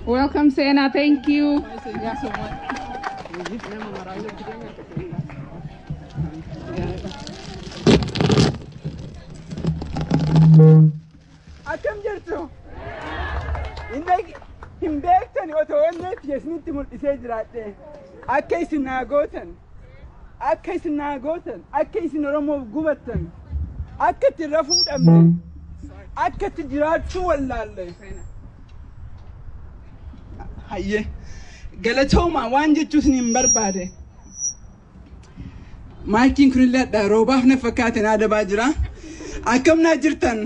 Welcome, Sena. Thank you. Akkam jirtu? Hin beektan otoo onnee isinitti mul'isee jiraadhe. Akka isin naa gootan, akka isin naa gootan, akka isin Oromoof gubattan, akka itti rafuu dhabne, akka itti jiraachuu wallaalle. Hayyee, galatooma waan jechuu isin hin barbaade. Maakiin kunillee hadha roobaaf na fakkaate naa dabaa jira. Akkam naa jirtan?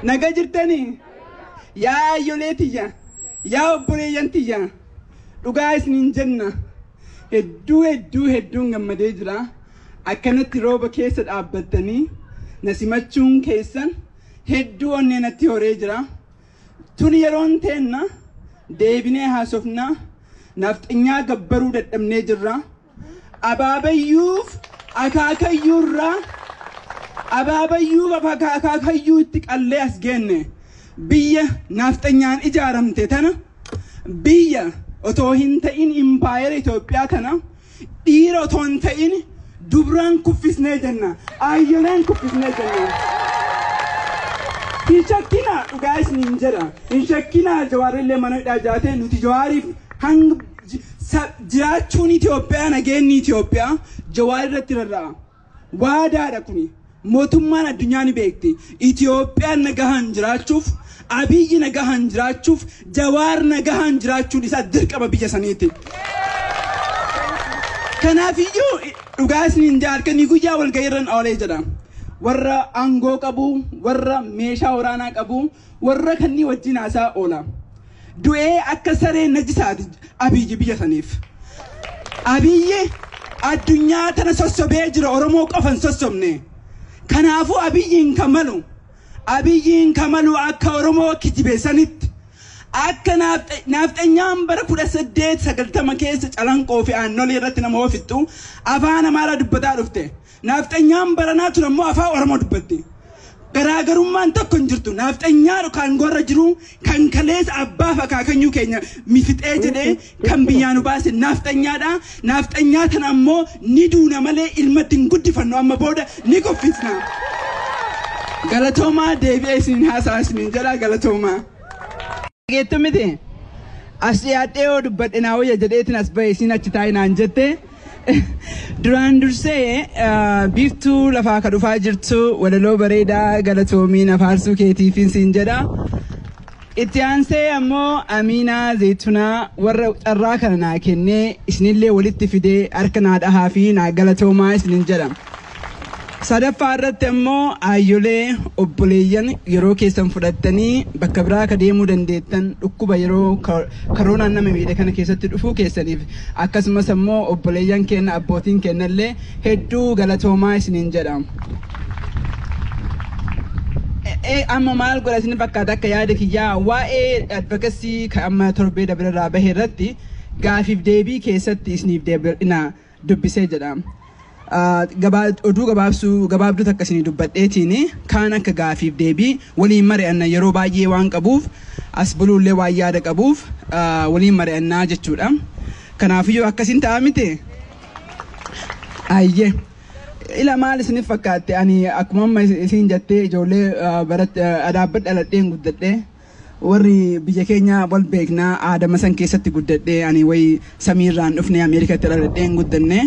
Naga jirtanii? Yaa aayyolee tiyya, yaa obboleeyyan tiyya, dhugaa isiniin jenna. Hedduu hedduu hedduun gammadee jira. Akkanatti rooba keessa dhaabbattanii na simachuun keessan hedduu onnee natti horee jira. Tuni yeroon teenna deebinee haasofna, nafxinyaa gabbaruu dadhabnee jirra. Abaabayyuuf akaakayyuurraa, abaabayyuuf akaakayyuu itti qallee as geenne. Biyya nafxanyaan ijaaramte tana, biyya otoo hin ta'in impaayera Itoophiyaa tana, dhiira otoo hin ta'in dubraan kuffisnee jenna, aayyoleen kuffisnee jenna. Hin shakkinaa, dhugaa isiniin jedha. Hin shakkinaa, Jawaarillee mana hidhaa jaatee nuti Jawaariif hanga jiraachuun Itoophiyaa, nageenyi Itoophiyaa Jawaar irratti rarra'a. Waadaadha kuni. Mootummaan addunyaa ni beekti. Itoophiyaan nagahaan jiraachuuf, Abiyyi nagahaan jiraachuuf, Jawaar nagahaan jiraachuun isaa dirqama biyya saniiti. Kanaafiyyuu dhugaa isiniin jedha, halkanii guyyaa walgahii irra oolee jedha. Warra aangoo qabu, warra meeshaa waraanaa qabu, warra kannii wajjin haasaa oola. Du'ee akka saree najisaati Abiyyi biyya saniif. Abiyyi addunyaa tana sossobee jira, Oromoo qofa hin sossobne. Kanaafuu Abiyyiin kan malu, Abiyyiin kan malu akka Oromoo kijibe sanitti, akka naafxanyaan bara 1890 keessa Calanqoo fi Aannolee irratti nama oofittu afaan Amaaraa dubbataa dhufte. Naafxanyaan baranaa tun ammoo afaan Oromoo dubbatti. Garaagarummaan tokko hin jirtu. Naafxanyaa kan gorra jiru, kan kaleessa abbaaf akaakayyuu keenya mifixee jedhee kan biyyaa nu baase naafxanyaadha. Naafxanyaa tana ammoo ni duuna malee ilmatti hin guddifannu, amma booda ni kuffisna. Galatoomaa, deebi'ee isiniin haasaa isiniin jedha, galatoomaa. Dhageettu miti? As dhiyaadhee yoo dubbadhe naa wayya jedheetiin as bahe, isin achi taa'e naan jette. Duraan dursee biiftuu lafaa ka dhufaa jirtu, walaloo bareedaa galatoomii na faarsuu keetiifin siin jedha. Itti aansee ammoo Amiinaa Zaytunaa warra carraa kana naa kennee isinillee walitti fidee harka naa dhahaa fi naa galatoomaa isinin jedha. Sadaffaa irratti ammoo aayyolee obboleeyyan yeroo keessan fudhattanii bakka biraa ka deemuu dandeettan dhukkuba yeroo karoonaan nama miidhe kana keessatti dhufuu keessaniif, akkasumas ammoo obboleeyyan keenya, abbootiin keenyallee hedduu galatoomaa isiniin jedha. Amma maal godha isin fakkaata? Akka yaada kiyyaa waa'ee advocacy kan amma torbee dabirarraa bahe irratti gaafiif deebii keessatti isiniif deebi'ina dubbisee jedha. Oduu gabaabsuu gabaabduu takka isinii dubbadheetiin kaan akka gaafiif deebii waliin mari'anna, yeroo baay'ee waan qabuuf as buluullee waan yaada qabuuf waliin mari'annaa jechuudha. Kanaafiyyuu akkasiin ta'a miti? Ayyee. Ila maal isiniif fakkaatte? Ani akkuma amma isin jettee ijoollee adaabbadha dhaladheen guddadhee, warri biyya keenya wal beeknaa, aadama san keessatti guddadhee, ani wayi samiirraan dhufne, Ameerikaatti dhaladheen guddanne.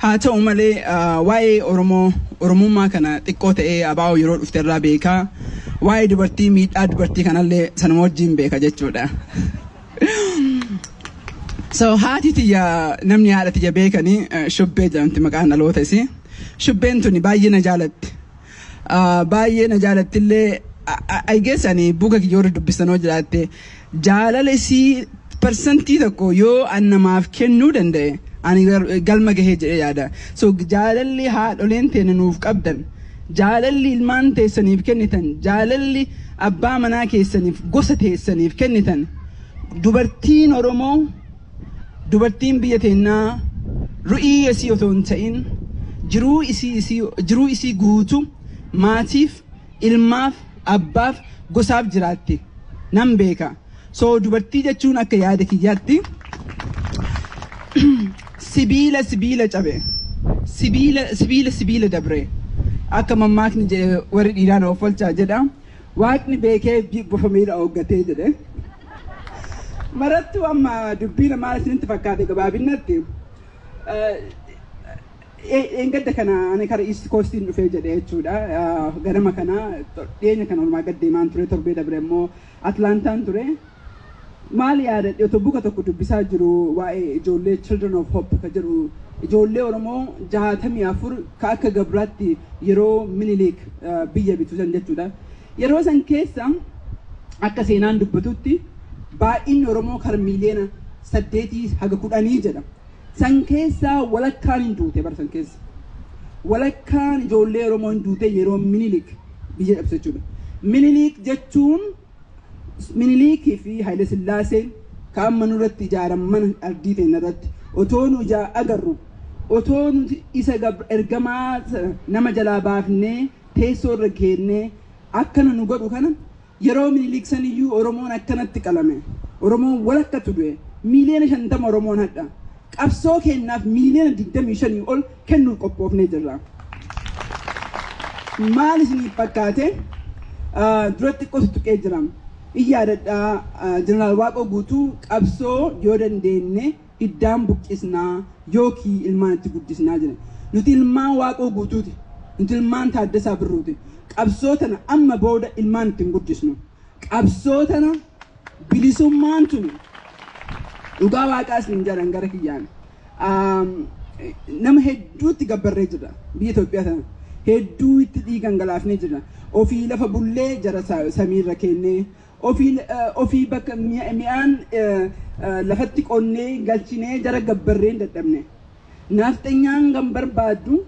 Haa ta'u malee waa'ee Oromoo, Oromummaa kana xiqqoo ta'ee abaa'oo yeroo dhufte irraa beekaa. Waa'ee dubartii, miidhaa dubartii kanallee sanuma wajjin beeka jechuudha. So haati tiyya, namni haadha tiyya beekanii, Shubbee jedhamti maqaan dhaloota isii. Shubbeen tuni baay'ee na jaalatti. Baay'ee na jaalattillee. I guess ani buka kiyya warra dubbisanoo jiraatte, jaalala isii 1% yoo an namaaf kennuu danda'e ani galma gahee jedhee yaada. So jaalalli haadholeen teenya nuuf qabdan Jaalalli ilmaan teessaniif kennitan, jaalalli abbaa manaa keessaniif, gosa teessaniif kennitan, dubartiin Oromoo, dubartiin biyya teennaa ru'ii isii otoo hin ta'in jiruu isii guutuu maatiif, ilmaaf, abbaaf, gosaaf jiraatti. Nan beeka. So dubartii jechuun akka yaada kiyyaatti sibiila sibiila cabe, sibiila sibiila sibiila dabre. Akka mammaakni jedhe, warri dhiiraan of olchaa jedha. Waaqni beekee bofa miila hooggatee jedhe. Marattuu amma dubbii namaa isinitti fakkaate gabaabinatti. Eengadda kana ani kara East Coastiin dhufee jedhe jechuudha. Ganama kana, dhiyeenya kana oolmaa gad deemaan ture, torbee dabre immoo Atlaantaan ture. Maal yaadadhe? Otoo buka tokko dubbisaa jiru, waa'ee ijoollee Children of Hope ka jedhu, ijoollee Oromoo 64 ka akka gabraatti yeroo Minilik biyya bitu san jechuudha. Yeroo san keessa akka seenaan dubbatutti baay'inni Oromoo kara miiliyoona 8 haga 10 jedha. San keessaa walakkaan hin duute bara san keessa. Walakkaan ijoollee Oromoo hin duute yeroo Minilik biyya dhabse jechuudha. Minilik jechuun Minilikii fi Haile Sillaaseen ka amma nurratti ijaaran mana ardii teenya irratti otoo nu ijaa agarru, otoo nuti isa ergamaa nama jalaa baafnee teessoo irra keennee akkana nu godhu kana, yeroo Minilik saniyyuu Oromoon akkanatti qalame. Oromoon walakkatu du'e. Miiliyoona 50 Oromoon hadha. Qabsoo kennaaf miiliyoona 25 ol kennuuf qophoofnee jirra. Maal isiniif fakkaate? Duratti xiqqoo tuqee jira. Iyyaadadhaa, Jeneraal Waaqoo Guutuu qabsoo yoo dandeenye hiddaan buqqisnaa yookiin ilmaan itti guddisnaa jedhe. Nuti ilmaan Waaqoo Guutuuti. Nuti ilmaan Taaddasaa Birruuti. Qabsoo tana amma booda ilmaan ittiin guddisnu. Qabsoo tana, bilisummaan tuni, dhugaa waaqaas hin jedhan gara kiyyaan. Nama hedduutti gabbarree jira biyya Itoophiyaa tana. Hedduu itti dhiigan galaafnee jira. Ofii lafa bullee jara samiirra kennee, ofii bakka mi'aan lafatti qonnee galchinee jara gabbarree hin dadhabne. Nafxanyaan kan barbaaddu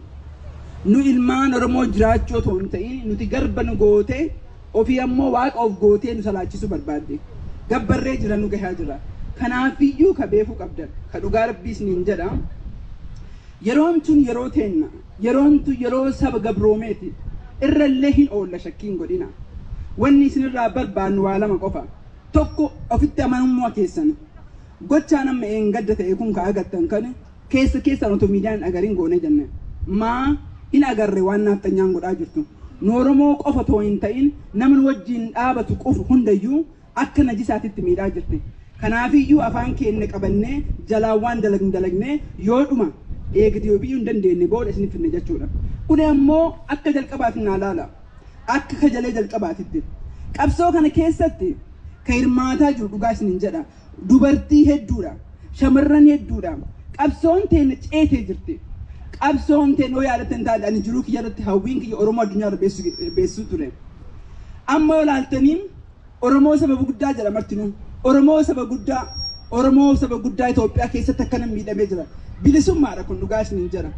nu ilmaan Oromoo jiraachuu otoo hin ta'in, nuti garba nu gootee, ofii ammoo waaqa of gootee nu salaachisuu barbaadde. Gabbarree jira, nu gahaa jira. Kanaafiyyuu ka beekuu qabdan, ka dhugaa rabbiis niin jedha. Yeroon tun yeroo teenna. Yeroon tun yeroo saba gabroomeeti. Irrallee hin oolla, shakkiin godhina. Wanni isinirraa barbaannu waa lama qofa. Tokko, ofitti amanamummaa keessan. Gochaa nama eengadda ta'e kun ka agartan kana keessa keessaan otoo miidiyaan hin agarin goonee jenne. Maa hin agarre waan naaftanyaan godhaa jirtu? Nu Oromoo qofa otoo hin ta'in, nama nu wajjin dhaabatu qofa hundayyuu akka najisaatitti miidhaa jirti. Kanaafiyyuu afaan keenya qabannee jalaan waan dalagnu dalagnee, yoo dhuma eegdee yoo biyyuu hin dandeenye booda isin finne jechuudha. Kun ammoo akka jalqabaatti naa laala. Akka kajalee jalqabaatitti. Qabsoo kana keessatti ka hirmaataa jiru, dhugaa isinin jedha, dubartii hedduudha. Shamarran hedduudha. Qabsoon teenya ceetee jirti. Qabsoon teenya yoo yaadatte taate, ani jiruu kiyya irratti hawwiin kiyya Oromoo addunyaa irra beessuu ture. Amma yoo ilaaltanii, Oromoo saba guddaa jedha martinuu. Oromoo saba guddaa, Oromoo saba guddaa Itoophiyaa keessatti akkana miidhamee jira. Bilisummaadha kun, dhugaa isiniin jedha.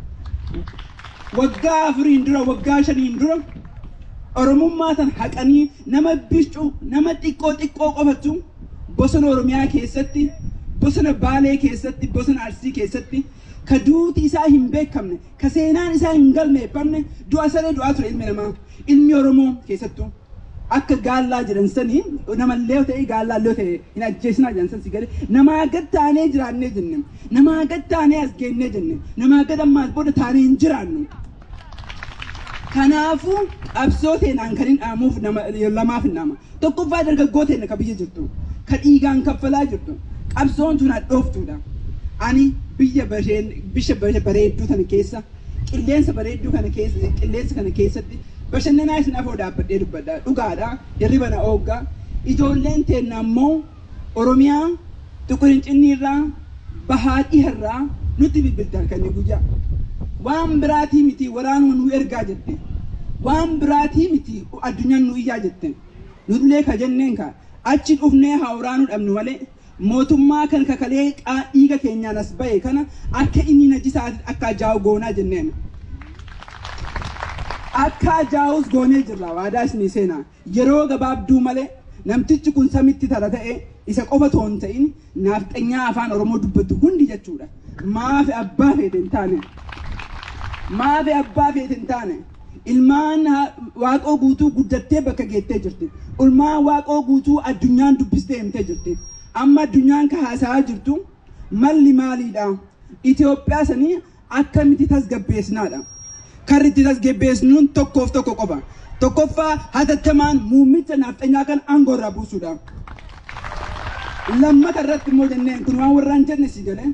Waggaa 4n dura, waggaa 5n dura Oromummaa tan haqanii nama bicuu, nama xiqqoo xiqqoo qofatu bosona Oromiyaa keessatti, bosona Baalee keessatti, bosona Arsii keessatti, ka duuti isaa hin beekamne, ka seenaan isaa hin galmeeffamne, du'a saree du'aa ture ilmi namaa. Ilmi Oromoo keessattuu. Akka gaallaa jedhan sanii, namallee ta'e gaallaallee ta'e hin ajjeesinaa jedhan san, si galee namaa gad taanee jiraannee jenne, namaa gad taanee as geennee jenne, namaa gad ammaas booda taanee hin jiraannu. Kanaafuu qabsoo teenaan kan hin dhaamuuf nama lamaaf hin dhaama. Tokkoffaa, dargaggoo teenya ka biyya jirtu, ka dhiigaan kaffalaa jirtu, qabsoon tun hadhooftuudha. Ani biyya bisha bareedduu tana keessa, qilleensa bareedduu kana keessa, qilleensa kana keessatti bashannanaa isin afoo dhaabbadhee dubbadha. Dhugaadha. Hirriba na ooggaa. Ijoolleen teenna ammoo Oromiyaa Tuqurinchinni irraa, bahaa dhiharraa nutti bilbilti halkanii guyyaa. Waan biraatii miti, waraanuma nu ergaa jette. Waan biraatii miti, addunyaan nu iyyaa jette. Nullee ka jenneen ka achi dhufnee haa waraanuu dhabnu malee, mootummaa kan kakalee dhiiga keenyaan as bahe kana akka inni najisaati akka ajaa'u goonaa jenneen. Akka ajaa'us goonee jirra, waadaa isinii seenaa. Yeroo gabaabduu malee namtichi kun samitti tara ta'e isa qofa otoo hin ta'in naafxanyaa afaan Oromoo dubbatu hundi jechuudha. Maafi abbaa feete hin taane. Maafi abbaa feete hin taane. Ilmaan Waaqoo Guutuu guddattee bakka geettee jirti. Ilmaan Waaqoo Guutuu addunyaan dubbistee himtee jirti. Amma addunyaan ka haasa'aa jirtu malli maaliidha? Itoophiyaa sanii akkamitti tasgabbeessinaadha? Karri itti tasgabbeessnuun tokkoof tokko qofa. Tokkoffaa, hatattamaan muummicha naafxanyaa kan aangoo irraa buusuudha. Lammata irratti immoo jenneen, kun waan warraan jenne si galee,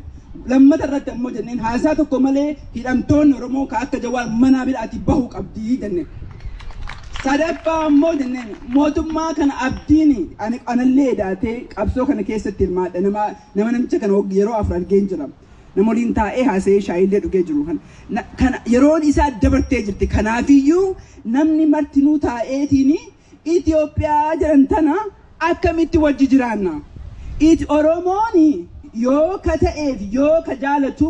lammata irratti immoo jenneen haasaa tokko malee hidhamtoonni Oromoo ka akka Jawaar manaa biraati bahuu qabdii jenne. Sadaffaa immoo jenneen mootummaa kana abdiin anallee daatee qabsoo kana keessatti hirmaadha, nama namicha kana yeroo 4 argeen jira. Nama waliin taa'ee haasa'ee shaayillee dhugee jiru kana yeroon isaa dabartee jirti. Kanaafiyyuu namni martinuu taa'eetiin Itoophiyaa jedhan tana akkamitti wajji jiraanna? Oromoon yoo ka ta'eef yoo ka jaalatu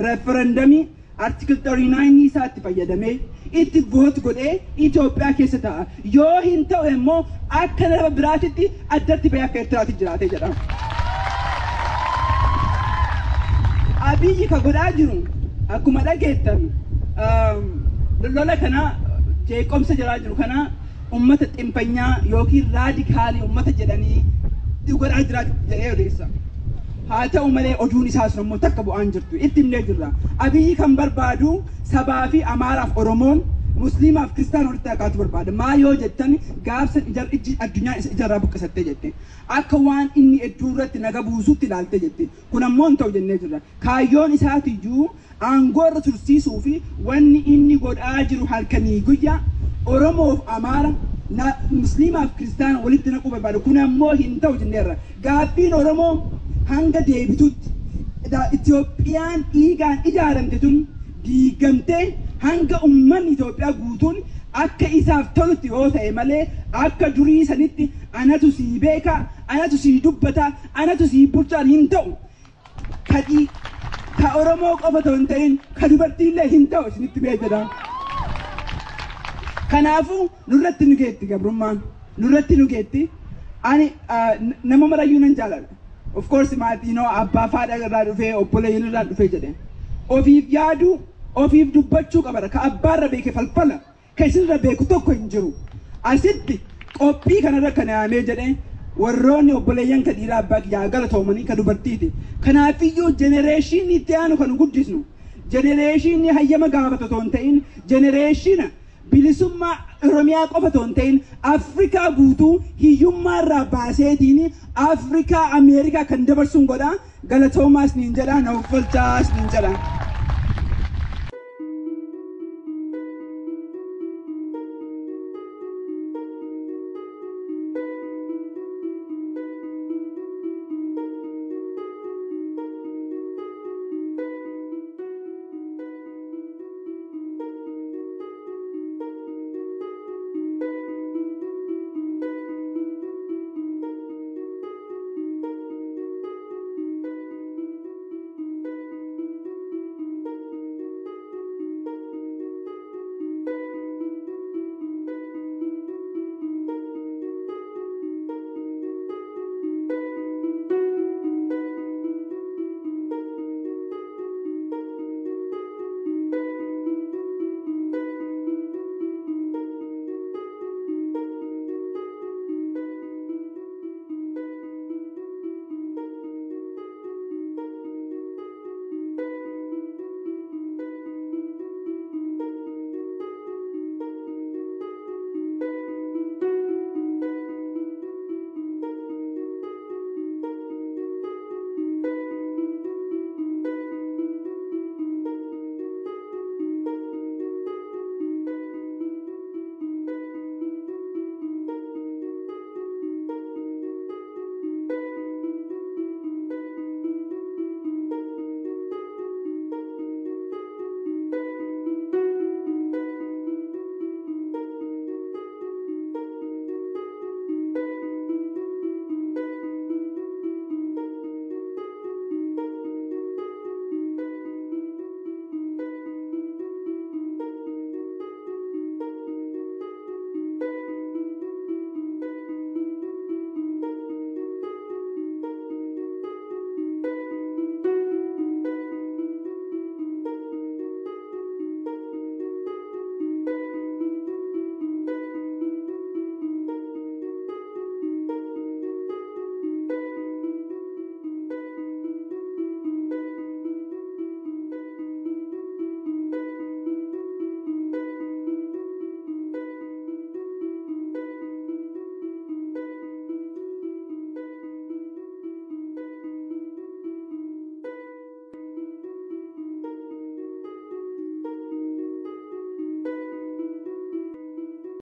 referendamii article 39 isaatti fayyadamee itti vote godhee Itoophiyaa keessa ta'a. Yoo hin ta'u immoo akka nama biraatitti addatti bahee akka Eertiraatti jiraatee jedha. Abiyyi ka godhaa jiru akkuma dhageettan lola kana jeequmsa jiraa jiru kana ummata ximpanyaa yookiin raadikaalii ummata jedhanii godhaa jira jedhee odeessa. Haa ta'u malee oduun isaa sun immoo takka bu'aan jirtu itti himnee jirra. Abiyyi kan barbaadu sabaa fi Amaaraaf Oromoon, Musliimaaf Kiristaan walitti hakaatu barbaada. Maa yoo jettan gaafsa ijji addunyaan isa ijarraa buqqisattee jette. Akka waan inni hedduu irratti naga buusutti ilaaltee jette. Kun ammoo hin ta'u jennee jirra. Kaayyoon isaatiyyuu aangoo irra tursiisuu fi wanni inni godhaa jiru halkanii guyyaa Oromoof Amaara, Musliimaaf Kiristaana walitti naquu barbaada. Kun ammoo hin ta'u jenneerra. Gaaffiin Oromoo hanga deebitutti Itoophiyaan dhiigaan ijaaramte tun diigamtee hanga uummanni Itoophiyaa guutuun akka isaaf tolutti yoo ta'e malee akka durii sanitti anatu sii beeka, anatu sii dubbata, anatu sii bulchaan hin ta'u. Ka Oromoo qofa otoo hin ta'in ka dubartiillee hin ta'u isinitti mee jedha. Kanaafuu nurratti nu geetti gabrummaan, nurratti nu geetti. Ani nama marayyuu nan jaaladha. Of course maatii abbaa faadha irraa dhufee obboleeyyan irraa dhufee jedhe. Ofiif yaaduu, ofiif dubbachuu qabara. Ka abbaarra beeke falfala, ka isinirra beeku tokko hin jiru. Asitti qophii kanarra kan yaamee jedhe warroonni obboleeyyan ka dhiiraa abbaa kiyyaa galatoomanii ka dubartiiti. Kanaafiyyuu jenereeshinii itti aanu kan guddisnu, jenereeshinii hayyama gaafatu otoo hin ta'in, jenereeshina bilisummaa Oromiyaa qofa otoo hin ta'in Afrikaa guutuu hiyyummaa irraa baaseetiin Afrikaa Ameerikaa kan dabarsuun godha. Galatoomaas niin jedha, na uffalchaas niin jedha.